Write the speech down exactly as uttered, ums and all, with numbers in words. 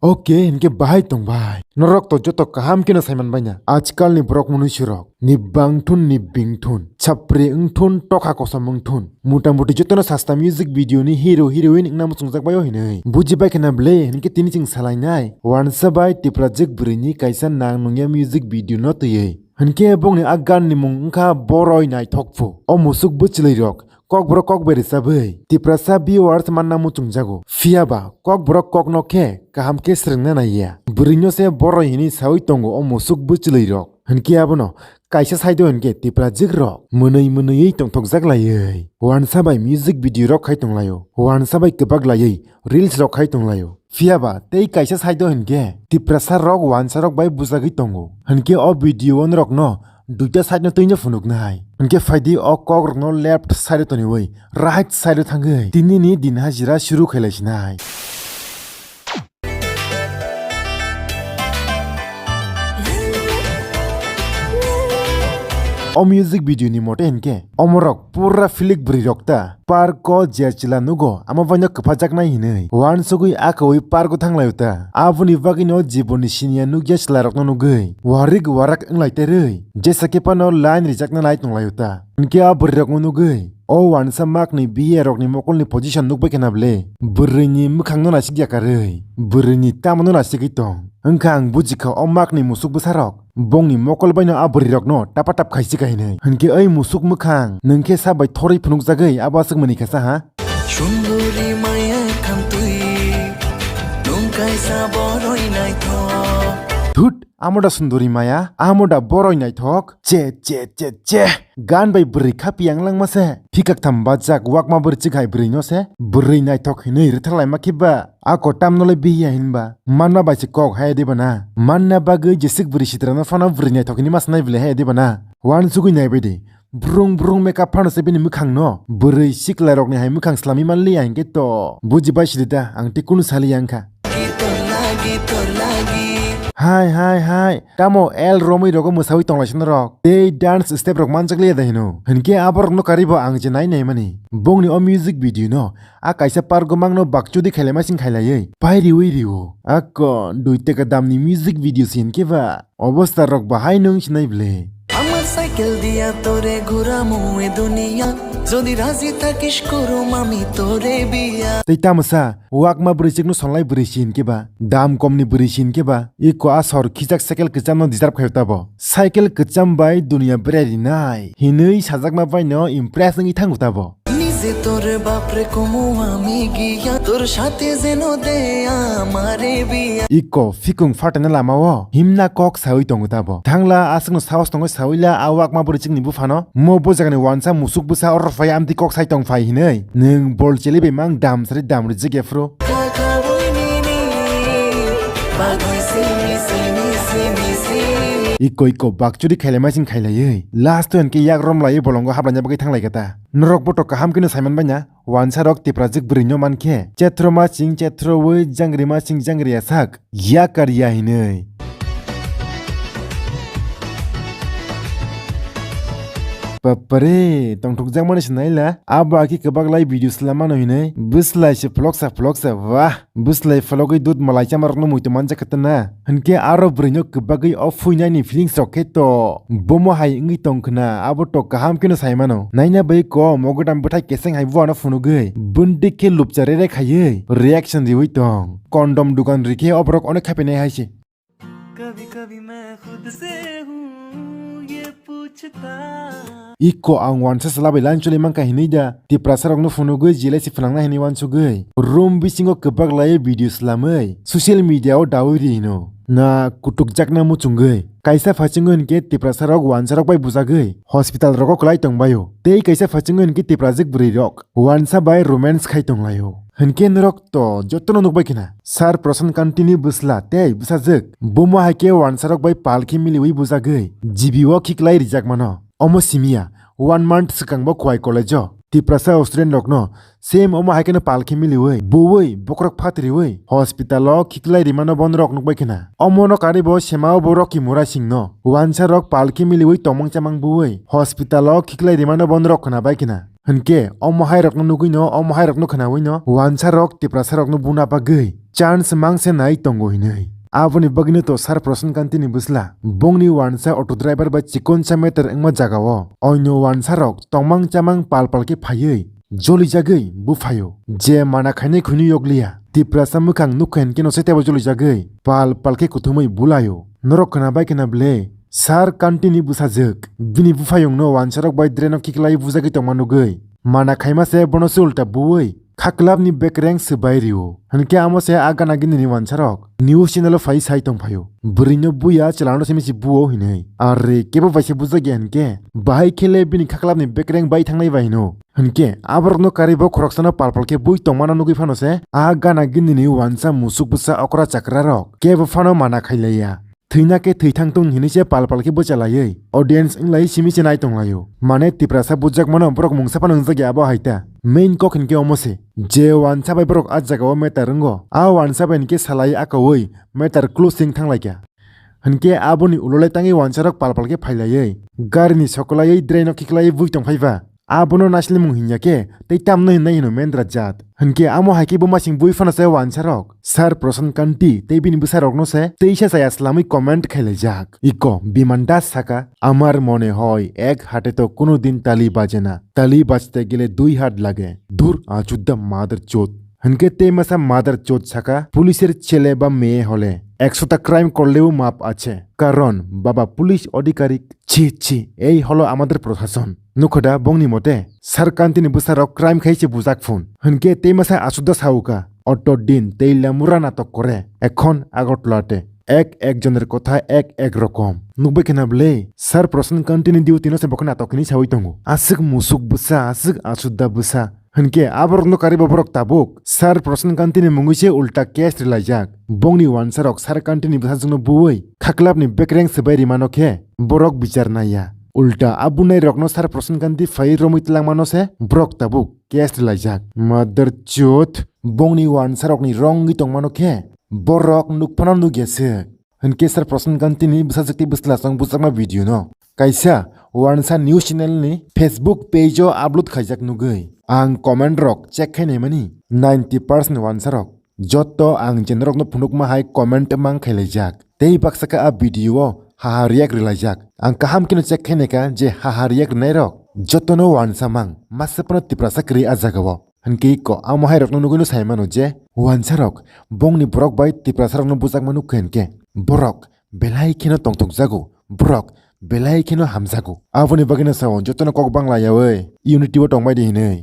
Ok, hinkhe bahai tong bai. Norok to joto kaham kheno saiman baina. Ajkal ni borok mwnwi surok. Ni bang thun, ni bing thun. Chapri wng thun, tokha kosom wng thun. Mota moti jotono sasta music video ni hero heroine wngna muchungjak baio hinwi. Buji bai khena ble, hinkhe tini chwng salainai. Wansa bai Tiprajwk bwrwi ni kaisa nang nungya music video no twiwi. Hinkhe bongni a gan ni mung wngkha Boroi Naithok Phu. O musuk bwchwlwi rok. Kokborok kok bai rwchabwi Tiprasa viewers manna muchungjago. Phiyaba Kokborok kokno khe kaham khe swrwngna naiya. Bwrwino se boroi hinwi sawi tongo o musuk bwchwlwi rok. Hinkhe abono kaisa side o hinkhe Tiprajwk rok mwnwi mwnwiwi tongthokjak laiwi. Wansa bai music video rok khai tonglaio. Wansa bai kwbak laiwi reels rok khai tonglaio. Phiyaba tei kaisa side o hinkhe Tiprasa rok wansa rok bai bujagwi tongo. Hinkhe o video o norokno duita side no twino phunuknai. Hinkhe phaidi o kok rokno left side o toniwi right side o thangwi tinini din hajira shuru khailaisinai. O music video ni mote hinkhe omorok pura philik bwrwi rok ta. Park o je chwla nugo, amo baino kwphajaknai hinwi. Wansugwi a kaui park o thanglaio ta. Aboni bagwino jiboni siniya nukya chwlarokno nugwi warik warak wnglai terwi. Jesa khe phano line rijakna nai tonglaio ta. Hinkhe a bwrwirokno nugwi o wansa makni biyarokni mokolni position nukbai khena ble. Bwrwini mwkhangno naisik yakarwi. Bwrwini tamono naisigwi tong. Wngkha ang bujikha o makni musuk bwsarok. Bongni mokol baino a bwrwirokno tapa tap khaisi kainwi. Hinkhe oi musuk mwkhang, nwng khe sa bai thorwi phunukjagwi abo aswk mani kha sa ha? Sunduri maya khamtwi, nwng kaisa boroi naithok. Thut, amo da sunduri maya, amo da boroi naithok. Che, che, che, che. Gan bai bwrwi kha piyang langma se. Phikak tham bajak wakma bwrwi chikhai bwrwino se. Bwrwi naithok hinwi rwthaklaima khiba. A kotamno le bihiya hinba, manma bai se kok hai de bana. Manna bagwi jesik bwrwi sitrano phano bwrwi naithok hinwi ma sanai bwle hai de bana. Wansugwi nai bai de. Brung brung makeup phano se bini mwkhangno. Bwrwi siklairokni hai mwkhang slamwi manliya hinkhe to. Buji bai sidi da, ang tei kunu saliya wngkha. Hai, hai, hai. Tamo L romwi rogo mwsawi tonglaisino rok. Tei dance step rok manjakliya da hino. Hinkhe aborokno karibo ang je nai naimani. Bongni o music video no. A kaisa pargo mangno bakchudi khailaima sing khailaiwi pai riwi rio. Ako dui teka damni music video sin khe ba. Obostha rok bahai nung sinai ble. Ama cycle diya tore ghuramu e duniya. Jodi raji thakish kurum ami tore biya. Tei tamasa wakma bwrwi chikno sonlai bwrwi sin khe ba. Dam komni bwrwi sin khe ba. Iko a sor khijak cycle kwchamno deserve khai tabo. Cycle kwcham bai duniya berai rinai. Hinwi sajakma baino impress wngwi thango tabo. Nije tor bapre kumu ami giya, tor sathe jeno de amare biya. Iko phikung phatani lama o himna kok sawi tongo tabo. Thangla aswkno sahos tongo sawila a wakma bwrwi chikni buphano. Mo bo jagani wansa musuk bwsa oro phai amtwi kok sai tong phai hinwi. Nwng bol cheli bai mang dam sari dam rijik ephru. Kha kha ui ni ni, bagwi simi simi simi simi. Iko iko bakchuri khailai masing khailaiwi. Last o hinkhe yak rom laiwi bolongo hablanya bagwi thanglai kha ta. Norok boto kaham kheno saiman baina, wansa rok Tiprajwk bwrwi no mankhe, chethro masing chethrowi, jangri masing jangri asak, yakar ya hinwi. Bapare, tongthokjakmani se naila, abo akhe kwbak lai video swlamano hinwi, bwslai se phloksa phloksa, wah. Bwslai phalogwi dud malai chamarokno muitu manjak kha tana. Hinkhe aro bwrwino kwbagwi o phuinaini feelings rok khe to. Bomo hai wngwi tong khna, abo to kaham kheno sai mano. Naina bai kom, o gwdam bwthai keseng hai buano phunugwi. Bwndwi khe lupcha rere khaiwi reaction riwi tong. Condom dukan rikhe o borok onek khapinai hai se. कभी कभी मैं खुद से हूँ ये पूछता। Iko ang wansa sala bai line choli mankha hinwi da, Tiprasa rokno phunugwi jile se phnangna hinwi wansugwi. Room bisingo kwbak lai video swlamwi, social media o dawi ri hino. Na kutukjakna muchungwi. Kaisa phachingwi hinkhe Tiprasa rok wansa rok bai bujagwi, hospital rogo kwlai tongbaio. Tei kaisa phachingwi hinkhe Tiprajwk bwrwi rok wansa bai romance khai tonglaio. Hinkhe norok to jotono nukbai khna. Sir Prasant Kanti ni bwsla tei bwsajwk. Bomo hai khe wansarok bai pal khe miliwi bujagwi G B o khiklai rijak mano. Omo simiya, one month swkang bo Khowai College o Tiprasa student rokno same omo hai kheno pal khe miliwi, buwi, bokrok phatriwi hospital o khiklai rimano bono rok nukbai khna. Omono karibo semao bo Rocky Mura Singh no wansa rok pal khe miliwi tongmang chamang buwi hospital o khiklai rimano bono rok khna bai khna. Hinkhe omo hai rokno nugwino, omo hai rokno khnawi no wansa rok Tiprasa rokno buna bagwi chance mangse nai tongo hinwi. Aboni bagwino to Sir Prasant Kanti ni bwsla bongni wansa auto driver bai chikonsa meter wngma jagao oino wansa rok tongmang chamang pal pal khe phaiwi jolijagwi buphaio. Je mana khainai khwinwi yokliya, Tiprasa mwkhang nukha hinkhe no se tebo jolijagwi pal pal khe kuthumwi bulaio. Norok khna bai khna ble, Sir Kanti ni bwsajwk bini buphayungno wansarok bai drain o khiklai bujagwi tongma nugwi mana khaima se bono se ulta buwi khaklap ni bekreng swbai rio. Hinkhe amo se a gana gini ni wansarok news channel o phai sai tongphaio. Bwrwino buya chwlano simi si buo hinwi. Are kebo bai se bujagya hinkhe bahai khele bini khaklap ni bekreng bai thangnai bai hino. Hinkhe aborokno karibo khoroksano pal pal khe bui tongmano nugwi phano se a gana gini ni wansa musuk bwsa okra chakra rok kebo phano mana khailaiya. Thwina khe thwi thang tong hinwi se pal pal khe bwchalaiwi audience wnglai simi se nai tonglaio. Mane Tiprasa bujakmano borok mungsa phano wngjak ya abo hai ta. Main kok hinkhe omo se. Je wansa bai borok a jagao meter wngo, a wansa bai hinkhe salai akaui meter closing thanglaikha. Hinkhe aboni ulo le tangwi wansarok pal pal khe phailaiwi garini sokolaiwi drain o khiklaiwi bui tongphaiba. Abono naislimung hinya khe tei tamno hinwi hino mendra jat. Hinkhe amo hai khe bo masing bui phano se wansarok Sir Prasant Kanti tei bini bwsarokno se teisa chaya slamwi comment khailaijak. Iko Biman Das saka, "Amar mone hoy ek hate to kuno din tali baje na, tali bajte gele dui hat lage. Dur achudda mother chod." Hinkhe tei masa mother chod saka, "Police er chele ba meye hole ekshota crime korleo map ache. Karon baba police odhikarik, chi chi, ei holo amader proshashon." Nukhoda bongni mote Sir Kanti ni bwsarok crime khai se bujak phun. Hinkhe tei masa achudda sauka, "Oto din tei lamura natok kore, ekhon Agartala te. Ek ek joner kotha ek ek rokom." Nukbai khna ble, Sir Prasant Kanti ni duty no se bo khe natok hinwi sawi tongo. Aswk musuk bwsa, aswk achudda bwsa. Hinkhe aborokno karibo borok tabuk Sir Prasant Kanti ni mungwi se ulta case rilaijak. Bongni wansarok Sir Kanti ni bwsajwkno buwi khaklapni bekreng swbai rimano khe borok bichar naiya. Ulta a bunai rokno Sir Prasant Kanti phai romwi tlangmano se borok tabuk case rilaijak. Mother chod, bongni wansarokni rongwi tongmano khe borok nukphano nukya se. Hinkhe Sir Prasant Kanti ni bwsajwk tei bwsla chwng bujakma video no kaisa wansa news channel ni Facebook page o upload khaijak nugwi ang comment rok check khai naimani, ninety percent wansa rok joto ang je norokno phunukma hai comment mang khailaijak tei baksa khe a video o haha react rilaijak. Ang kaham kheno check khai naikha je haha react rwnairok jotono wansa mang, masa phano Tiprasa kwrwi a jagao. Hinkhe iko amo hai rokno nugwino sai mano je wansarok bongni borok bai Tiprasarokno bujakma nukha hinkhe borok belai kheno tongthokjago, borok belai kheno hamjago. Aboni bagwino sao jotono kok bangla yaui unity o tongbai di hinwi.